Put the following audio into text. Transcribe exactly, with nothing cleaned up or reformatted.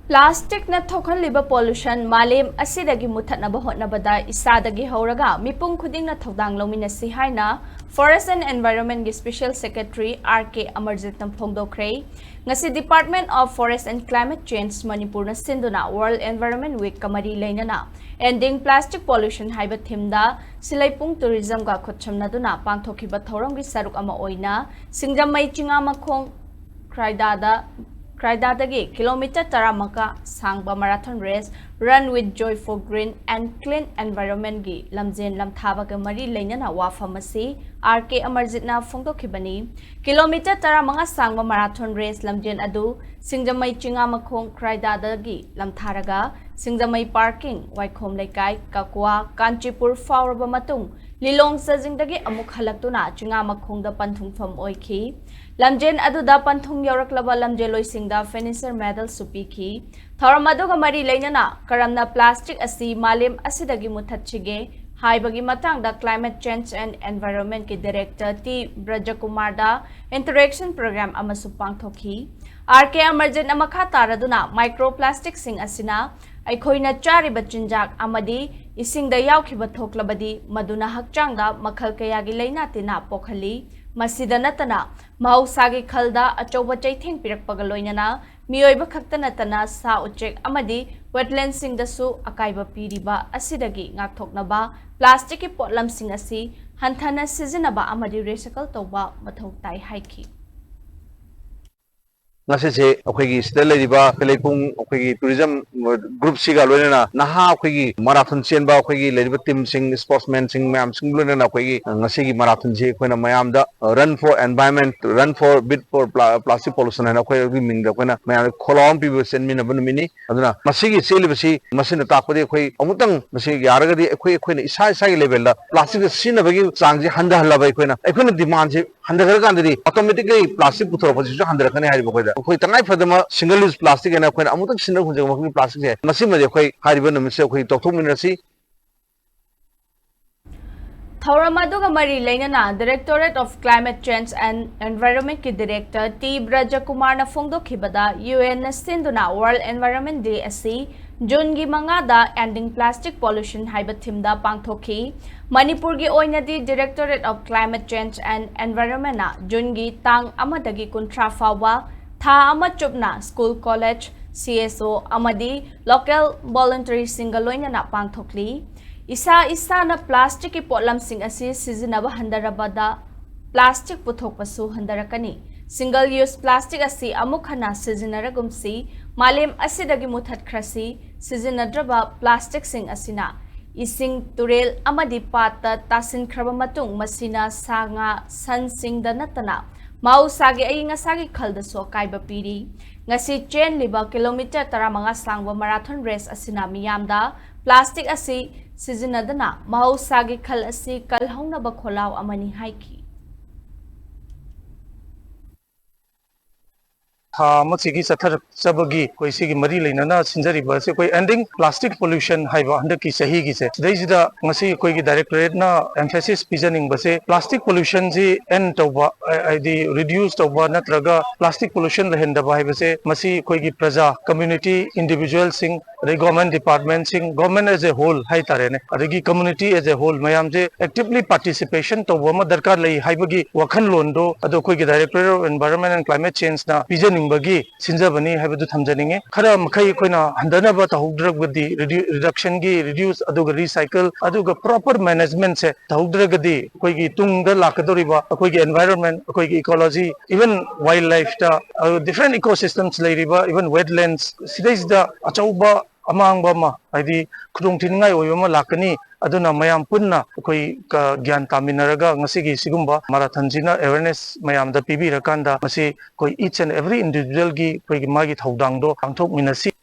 ꯄ꯭ꯂꯥꯁꯇꯤꯛꯅ ꯊꯣꯛꯍꯜꯂꯤꯕ pollution ꯃꯥꯂꯦꯝ ꯑꯁꯤꯗꯒꯤ ꯃꯨꯊꯠꯅꯕ ꯍꯣꯠꯅꯕꯗ ꯏꯁꯥꯗꯒꯤ ꯍꯧꯔꯒ ꯃꯤꯄꯨꯝ ꯈꯨꯗꯤꯡꯅ ꯊꯧꯗꯥꯡ ꯂꯧꯃꯤꯟꯅꯁꯤ ꯍꯥꯏꯅ Forest and Environment ꯒꯤ Special Secretary R K ꯑꯃꯔꯖꯤꯠꯅ ꯐꯣꯡꯗꯣꯛꯈ꯭ꯔꯦ꯫ ꯉꯁꯤ Department of Forest and Climate Change ꯃꯅꯤꯄꯨꯔꯅ ꯁꯤꯟꯗꯨꯅ World Environment Week ꯀ ꯃꯔꯤ ꯂꯩꯅꯅ Ending Plastic Pollution ꯍꯥꯏꯕ theme ꯗ ꯁꯤꯂꯩꯄꯨꯡ Tourism ꯒ ꯈꯨꯠꯁꯝꯅꯗꯨꯅ ꯄꯥꯡꯊꯣꯛꯈꯤꯕ ꯊꯧꯔꯝꯒꯤ ꯁꯔꯨꯛ ꯑꯃ ꯑꯣꯏꯅ ꯁꯤꯡꯖꯃꯩ ꯆꯤꯉꯥꯃꯈꯣꯡ ꯈ꯭ꯔꯥꯏꯗꯥꯗ, ꯈ꯭ꯔꯥꯏꯗꯥꯗꯒꯤ ꯀꯤꯂꯣꯃꯤꯇꯔ ꯇꯔꯥꯃꯉꯥ ꯁꯥꯡꯕ marathon race Run with Joy for Green and Clean Environment ꯒꯤ ꯂꯝꯖꯦꯟ ꯂꯝꯊꯥꯕꯒ ꯃꯔꯤ ꯂꯩꯅꯅ ꯋꯥꯐꯝ ꯑꯁꯤ R K ꯑꯃꯔꯖꯤꯠꯅ ꯐꯣꯡꯗꯣꯛꯈꯤꯕꯅꯤ꯫ ꯀꯤꯂꯣꯃꯤꯇꯔ ꯇꯔꯥꯃꯉꯥ ꯁꯥꯡꯕ marathon race ꯂꯝꯖꯦꯟ ꯑꯗꯨ ꯁꯤꯡꯖꯃꯩ ꯆꯤꯉꯥꯃꯈꯣꯡ ꯈ꯭ꯔꯥꯏꯗꯥꯗꯒꯤ ꯂꯝꯊꯥꯔꯒ ꯁꯤꯡꯖꯃꯩ parking, ꯋꯥꯏꯈꯣꯝ ꯂꯩꯀꯥꯏ, ꯀꯛꯋꯥ, ꯀꯥꯟꯆꯤꯄꯨꯔ ꯐꯥꯎꯔꯕ ꯃꯇꯨꯡ ꯂꯤꯂꯣꯡ ꯆꯥꯖꯤꯡꯗꯒꯤ ꯑꯃꯨꯛ ꯍꯜꯂꯛꯇꯨꯅ ꯆꯤꯉꯥꯃꯈꯣꯡꯗ ꯄꯟꯊꯨꯡꯐꯝ ꯑꯣꯏꯈꯤ꯫ ꯂꯝꯖꯦꯟ ꯑꯗꯨꯗ ꯄꯟꯊꯨꯡ ꯌꯧꯔꯛꯂꯕ ꯂꯝꯖꯦꯜꯂꯣꯏꯁꯤꯡꯗ finisher medal ꯁꯨ ꯄꯤꯈꯤ꯫ ꯊꯧꯔꯝ ꯑꯗꯨꯒ ꯃꯔꯤ ꯂꯩꯅꯅ ꯀꯔꯝꯅ plastic ꯑꯁꯤ ꯃꯥꯂꯦꯝ ꯑꯁꯤꯗꯒꯤ ꯃꯨꯊꯠꯁꯤꯒꯦ ꯍꯥꯏꯕꯒꯤ ꯃꯇꯥꯡꯗ Climate Change and Environment ꯀꯤ Director T ꯕ꯭ꯔꯖꯀꯨꯃꯥꯔꯗ interaction program ꯑꯃꯁꯨ ꯄꯥꯡꯊꯣꯛꯈꯤ꯫ R K ꯑꯃꯔꯖꯤꯠꯅ ꯃꯈꯥ ꯇꯥꯔꯗꯨꯅ microplastic ꯁꯤꯡ ꯑꯁꯤꯅ ꯑꯩꯈꯣꯏꯅ ꯆꯥꯔꯤꯕ ꯆꯤꯟꯖꯥꯛ ꯑꯃꯗꯤ ꯏꯁꯤꯡꯗ ꯌꯥꯎꯈꯤꯕ ꯊꯣꯛꯂꯕꯗꯤ ꯃꯗꯨꯅ ꯍꯛꯆꯥꯡꯗ ꯃꯈꯜ ꯀꯌꯥꯒꯤ ꯂꯩꯅꯥ ꯇꯤꯟꯅꯥ ꯄꯣꯛꯍꯜꯂꯤ꯫ ꯃꯁꯤꯗ ꯅꯠꯇꯅ ꯃꯍꯧꯁꯥꯒꯤ ꯈꯜꯗ ꯑꯆꯧꯕ ꯆꯩꯊꯦꯡ ꯄꯤꯔꯛꯄꯒ ꯂꯣꯏꯅꯅ ꯃꯤꯑꯣꯏꯕ ꯈꯛꯇ ꯅꯠꯇꯅ ꯁꯥ ꯎꯆꯦꯛ ꯑꯃꯗꯤ wetland ꯁꯤꯡꯗꯁꯨ ꯑꯀꯥꯏꯕ ꯄꯤꯔꯤꯕ ꯑꯁꯤꯗꯒꯤ ꯉꯥꯛꯊꯣꯛꯅꯕ plastic ꯀꯤ ꯄꯣꯠꯂꯝꯁꯤꯡ ꯑꯁꯤ ꯍꯟꯊꯅ ꯁꯤꯖꯤꯟꯅꯕ ꯑꯃꯗꯤ recycle ꯇꯧꯕ ꯃꯊꯧ ꯇꯥꯏ ꯍꯥꯏꯈꯤ꯫ ꯉꯁꯤꯁꯦ ꯑꯩꯈꯣꯏꯒꯤ ꯁꯤꯗ ꯂꯩꯔꯤꯕ ꯀꯩꯂꯩꯄꯨꯡ ꯑꯩꯈꯣꯏꯒꯤ tourism group ꯁꯤꯒ ꯂꯣꯏꯅꯅ ꯅꯍꯥ ꯑꯩꯈꯣꯏꯒꯤ marathon ꯆꯦꯟꯕ ꯑꯩꯈꯣꯏꯒꯤ ꯂꯩꯔꯤꯕ team ꯁꯤꯡ, sportsman ꯁꯤꯡ ꯃꯌꯥꯝꯁꯤꯡ ꯂꯣꯏꯅꯅ ꯑꯩꯈꯣꯏꯒꯤ ꯉꯁꯤꯒꯤ marathon ꯁꯤ ꯑꯩꯈꯣꯏꯅ ꯃꯌꯥꯝꯗ Run for Environment, Run for Beat for Pla-, Plastic Pollution ꯍꯥꯏꯅ ꯑꯩꯈꯣꯏꯒꯤ ꯃꯤꯡꯗ ꯑꯩꯈꯣꯏꯅ ꯃꯌꯥꯝꯗ ꯈꯣꯜꯂꯥꯎ ꯑꯃ ꯄꯤꯕ ꯆꯦꯟꯃꯤꯟꯅꯕ ꯅꯨꯃꯤꯠꯅꯤ꯫ ꯑꯗꯨꯅ ꯃꯁꯤꯒꯤ ꯆꯦꯜꯂꯤꯕꯁꯤ ꯃꯁꯤꯅ ꯇꯥꯛꯄꯗꯤ ꯑꯩꯈꯣꯏ ꯑꯃꯨꯛꯇꯪ ꯃꯁꯤ ꯌꯥꯔꯒꯗꯤ ꯑꯩꯈꯣꯏ, ꯑꯩꯈꯣꯏꯅ ꯏꯁꯥ ꯏꯁꯥꯒꯤ level ꯗ plastic ꯁꯦ ꯁꯤꯖꯤꯟꯅꯕꯒꯤ ꯆꯥꯡꯁꯤ ꯍꯟꯊꯍꯜꯂꯕ ꯑꯩꯈꯣꯏꯅ, ꯑꯩꯈꯣꯏꯅ demand ꯁꯤ ꯍꯟꯊꯈ꯭ꯔꯀꯥꯟꯗꯗꯤ automatically plastic ꯄꯨꯊꯣꯔꯛꯄꯁꯤꯁꯨ ꯍꯟꯊꯔꯛꯀꯅꯤ ꯍꯥꯏꯔꯤꯕ ꯑꯩꯈꯣꯏꯗ꯫ ꯑꯩꯈꯣꯏ ꯇꯉꯥꯏ ꯐꯗꯕ single use plastic ꯍꯥꯏꯅ ꯑꯩꯈꯣꯏꯅ ꯑꯃꯨꯛꯇꯪ ꯁꯤꯖꯤꯟꯅꯕ ꯍꯨꯟꯖꯕ ꯃꯈꯜꯒꯤ plastic ꯁꯦ, ꯃꯁꯤꯃꯗꯤ ꯑꯩꯈꯣꯏ ꯍꯥꯏꯔꯤꯕ ꯅꯨꯃꯤꯠꯁꯦ ꯑꯩꯈꯣꯏ ꯇꯣꯛꯊꯣꯛꯃꯤꯟꯅꯁꯤ꯫ ꯊꯧꯔꯝ ꯑꯗꯨꯒ ꯃꯔꯤ ꯂꯩꯅꯅ Directorate of Climate Change and Environment ꯀꯤ Director ꯇꯤ ꯕ꯭ꯔꯖꯀꯨꯃꯥꯔꯅ ꯐꯣꯡꯗꯣꯛꯈꯤꯕꯗ, ꯌꯨ ꯑꯦꯟꯅ ꯁꯤꯟꯗꯨꯅ World Environment Day ꯑꯁꯤ ꯖꯨꯟꯒꯤ ꯃꯉꯥꯗ Ending Plastic Pollution ꯍꯥꯏꯕ theme ꯗ ꯄꯥꯡꯊꯣꯛꯈꯤ꯫ ꯃꯅꯤꯄꯨꯔꯒꯤ ꯑꯣꯏꯅꯗꯤ Directorate of Climate Change and Environment ꯅ ꯖꯨꯟꯒꯤ ꯇꯥꯡ ꯑꯃꯗꯒꯤ ꯀꯨꯟꯊ꯭ꯔꯥ ꯐꯥꯎꯕ ꯊꯥ ꯑꯃ ꯆꯨꯞꯅ school, college, C S O ꯑꯃꯗꯤ local voluntaries ꯁꯤꯡꯒ ꯂꯣꯏꯅꯅ ꯄꯥꯡꯊꯣꯛꯂꯤ꯫ ꯏꯁꯥ ꯏꯁꯥꯅ plastic ꯀꯤ ꯄꯣꯠꯂꯝꯁꯤꯡ ꯑꯁꯤ ꯁꯤꯖꯤꯟꯅꯕ ꯍꯟꯊꯔꯕꯗ plastic ꯄꯨꯊꯣꯛꯄꯁꯨ ꯍꯟꯊꯔꯛꯀꯅꯤ꯫ Single use plastic ꯑꯁꯤ ꯑꯃꯨꯛ ꯍꯟꯅ ꯁꯤꯖꯤꯟꯅꯔꯒꯨꯝꯁꯤ, ꯃꯥꯂꯦꯝ ꯑꯁꯤꯗꯒꯤ ꯃꯨꯊꯠꯈ꯭ꯔꯁꯤ꯫ ꯁꯤꯖꯤꯟꯅꯗ꯭ꯔꯕ plastic ꯁꯤꯡ ꯑꯁꯤꯅ ꯏꯁꯤꯡ, ꯇꯨꯔꯦꯜ ꯑꯃꯗꯤ ꯄꯥꯠꯇ ꯇꯥꯁꯤꯟꯈ꯭ꯔꯕ ꯃꯇꯨꯡ, ꯃꯁꯤꯅ ꯁꯥ ꯉꯥ, ꯁꯟꯁꯤꯡꯗ ꯅꯠꯇꯅ ꯃꯍꯧꯁꯥꯒꯤ ꯑꯏꯪ ꯑꯁꯥꯒꯤ ꯈꯜꯗꯁꯨ ꯑꯀꯥꯏꯕ ꯄꯤꯔꯤ꯫ ꯉꯁꯤ ꯆꯦꯟꯂꯤꯕ kilometre ꯇꯔꯥꯃꯉꯥ ꯁꯥꯡꯕ marathon race ꯑꯁꯤꯅ ꯃꯤꯌꯥꯝꯗ plastic ꯑꯁꯤ ꯁꯤꯖꯤꯟꯅꯗꯅ ꯃꯍꯧꯁꯥꯒꯤ ꯈꯜ ꯑꯁꯤ ꯀꯜꯍꯧꯅꯕ ꯈꯣꯜꯂꯥꯎ ꯑꯃꯅꯤ ꯍꯥꯏꯈꯤ꯫ ꯊꯥ ꯑꯃꯁꯤꯒꯤ ꯆꯠꯊꯔꯛꯆꯕꯒꯤ ꯑꯩꯈꯣꯏ ꯁꯤꯒꯤ ꯃꯔꯤ ꯂꯩꯅꯅ ꯁꯤꯟꯖꯔꯤꯕ ꯑꯁꯤ ꯑꯩꯈꯣꯏ Ending Plastic Pollution ꯍꯥꯏꯕ ꯍꯟꯗꯛꯀꯤ ꯆꯍꯤꯒꯤꯁꯦ꯫ ꯁꯤꯗꯩꯁꯤꯗ ꯉꯁꯤ ꯑꯩꯈꯣꯏꯒꯤ directorate ꯅ emphasis ꯄꯤꯖꯅꯤꯡꯕꯁꯦ, plastic pollution ꯁꯤ end ꯇꯧꯕ, ꯍꯥꯏꯗꯤ reduce ꯇꯧꯕ ꯅꯠꯇ꯭ꯔꯒ plastic pollution ꯂꯩꯍꯟꯗꯕ ꯍꯥꯏꯕꯁꯦ, ꯃꯁꯤ ꯑꯩꯈꯣꯏꯒꯤ ꯄ꯭ꯔꯖꯥ, community, individual ꯁꯤꯡ, ꯑꯗꯩ government department ꯁꯤꯡ, government as a whole ꯍꯥꯏꯇꯥꯔꯦꯅꯦ, ꯑꯗꯒꯤ community as a whole ꯃꯌꯥꯝꯁꯦ actively participation ꯇꯧꯕ ꯑꯃ ꯗꯔꯀꯥꯔ ꯂꯩ ꯍꯥꯏꯕꯒꯤ ꯋꯥꯈꯜꯂꯣꯟꯗꯣ ꯑꯗꯣ ꯑꯩꯈꯣꯏꯒꯤ Directorate of Environment and Climate Change ꯅ ꯄꯤꯖꯅꯤꯡꯕꯒꯤ ꯁꯤꯟꯖꯕꯅꯤ ꯍꯥꯏꯕꯗꯨ ꯊꯝꯖꯅꯤꯡꯉꯤ꯫ ꯈꯔ ꯃꯈꯩ ꯑꯩꯈꯣꯏꯅ ꯍꯟꯊꯅꯕ ꯇꯧꯍꯧꯗ꯭ꯔꯒꯗꯤ, redu-, reduction ꯒꯤ reduce, ꯑꯗꯨꯒ recycle, ꯑꯗꯨꯒ proper management ꯁꯦ ꯇꯧꯍꯧꯗ꯭ꯔꯒꯗꯤ, ꯑꯩꯈꯣꯏꯒꯤ ꯇꯨꯡꯗ ꯂꯥꯛꯀꯗꯧꯔꯤꯕ ꯑꯩꯈꯣꯏꯒꯤ environment, ꯑꯩꯈꯣꯏꯒꯤ ecology, even wildlife ꯇ, ꯑꯗꯨ different ecosystems ꯂꯩꯔꯤꯕ, even wetlands, ꯁꯤꯗꯩꯁꯤꯗ ꯑꯆꯧꯕ ꯑꯃꯥꯡꯕ ꯑꯃ, ꯍꯥꯏꯗꯤ ꯈꯨꯗꯣꯡ ꯊꯤꯅꯤꯡꯉꯥꯏ ꯑꯣꯏꯕ ꯑꯃ ꯂꯥꯛꯀꯅꯤ꯫ ꯑꯗꯨꯅ ꯃꯌꯥꯝ ꯄꯨꯟꯅ ꯑꯩꯈꯣꯏ ꯀ-, ꯒ꯭ꯌꯥꯟ ꯇꯥꯃꯤꯟꯅꯔꯒ ꯉꯁꯤꯒꯤ ꯁꯤꯒꯨꯝꯕ marathon ꯁꯤꯅ awareness ꯃꯌꯥꯝꯗ ꯄꯤꯕꯤꯔꯀꯥꯟꯗ, ꯃꯁꯤ ꯑꯩꯈꯣꯏ each and every individual ꯒꯤ ꯑꯩꯈꯣꯏꯒꯤ ꯃꯥꯒꯤ ꯊꯧꯗꯥꯡꯗꯣ ꯄꯥꯡꯊꯣꯛꯃꯤꯟꯅꯁꯤ꯫